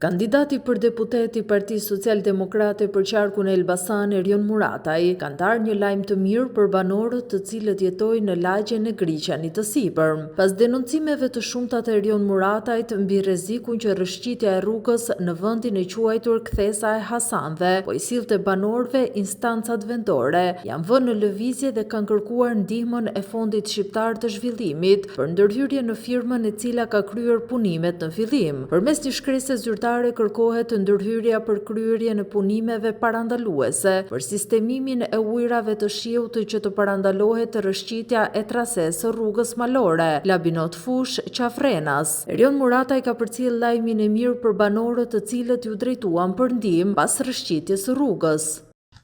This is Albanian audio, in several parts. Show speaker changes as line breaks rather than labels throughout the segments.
Kandidati për deputet i Partisë Socialdemokrate për qarkun e Elbasan, Erion Murataj, ka ndarë një lajm të mirë për banorët të cilët jetojnë në lagjen e Griqanit të Sipërm. Pas denoncimeve të shumta të Erion Muratajt mbi rrezikun që rrëshqitja e rrugës në vendin e quajtur Kthesa e Hasanëve po i sillte banorëve, instancat vendore janë vënë në lëvizje dhe kanë kërkuar ndihmën e Fondit Shqiptar të Zhvillimit për ndërhyrje në firmën e cila ka kryer punimet në fillim. Përmes një shkrese zyrtare kërkohet ndërhyrja për kryerjen e punimeve parandaluese për sistemimin e ujërave të shiut që të parandalohet rrëshqitja e trasesë së rrugës malore Labinot Fushë, Qafë-Renas. Erion Murataj ka përcjellë lajmin e mirë për banorët të cilët iu drejtuan për ndihmë pas rrëshqitjes së rrugës.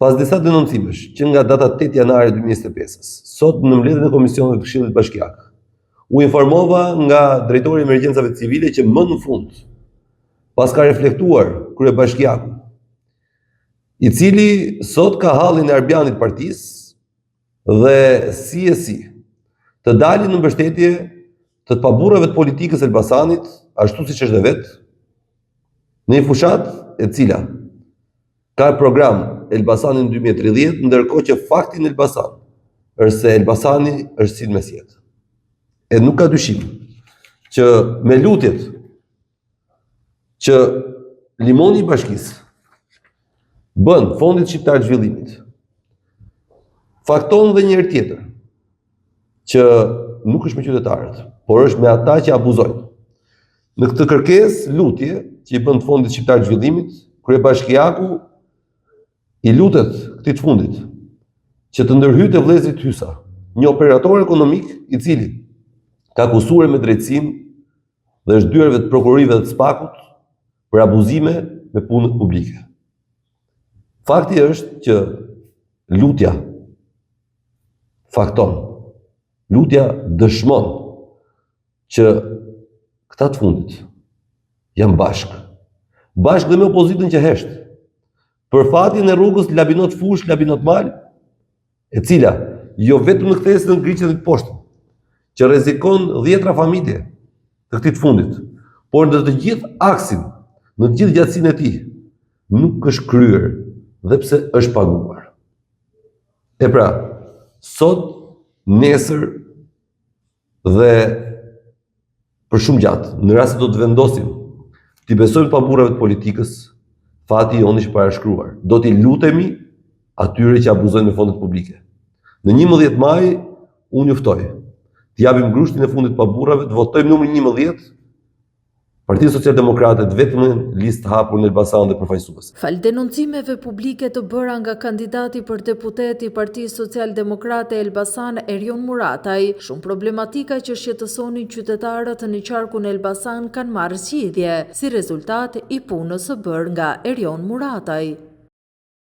Pas disa denoncimesh, që nga data 8 janar e 2025-ës, sot në mbledhjen e komisioneve të Këshillit Bashkiak, u informova nga drejtori i emergjencave civile që më në fund paska reflektuar kryebashkiaku, i cili sot ka hallin e Arbianit partisë dhe si e si të dalin në mbështetje të të paburrave të politikës Elbasanit, ashtu siç është dhe vetë, në një fushatë e cila Ka program Elbasanin 2030, ndërkohë që fakti në Elbasan është se Elbasani është si në mesjetë. E nuk ka dyshim që me lutjet që limoni i bashkisë bën Fondit Shqiptar të Zhvillimit fakton dhe një herë tjetër që nuk është me qytetarët, por është me ata që abuzojnë. Në këtë kërkesë lutje që i bën Fondit Shqiptar të Zhvillimit, kryebashkiaku i lutet këtij të fundit që të ndërhyjë te vëllezërit Hysa, një operator ekonomik i cili ka kusure me drejtësinë dhe është dyerve të prokurorive dhe të SPAK-ut për abuzime me punët publike. Fakti është që lutja fakton, lutja dëshmon që këta të fundit janë bashkë. Bashkë dhe me opozitën që hesht. Për fatin e rrugës Labinot Fushë, Labinot Mal, e cila jo vetëm në kthesën e Grichanit të Poshtëm, që rrezikon dhjetra familje të këtij të fundit, por në të gjithë aksin, në të gjithë gjatësinë e tij, nuk është kryer dhe pse është paguar. E pra, sot, nesër dhe për shumë gjatë, në rast se do të vendosim t'i besojmë paburrave të politikës, fati jonë është parashkruar. Do t'i lutemi atyre që abuzojnë me fondet publike. Në 11 maj, unë ju ftoj, t'i japim grushtin e fundit paburrave, të votojmë numrin 11, Partinë Socialdemokrate të vetmen listë të hapur në Elbasan dhe përfaqësuese.
Falë denoncimeve publike të bëra nga kandidati për deputet i Partisë Socialdemokrate Elbasan, Erion Murataj, shumë problematika që shqetësonin qytetarët në qarkun Elbasan kanë marrë zgjidhje, si rezultat i punës së bërë nga Erion Murataj.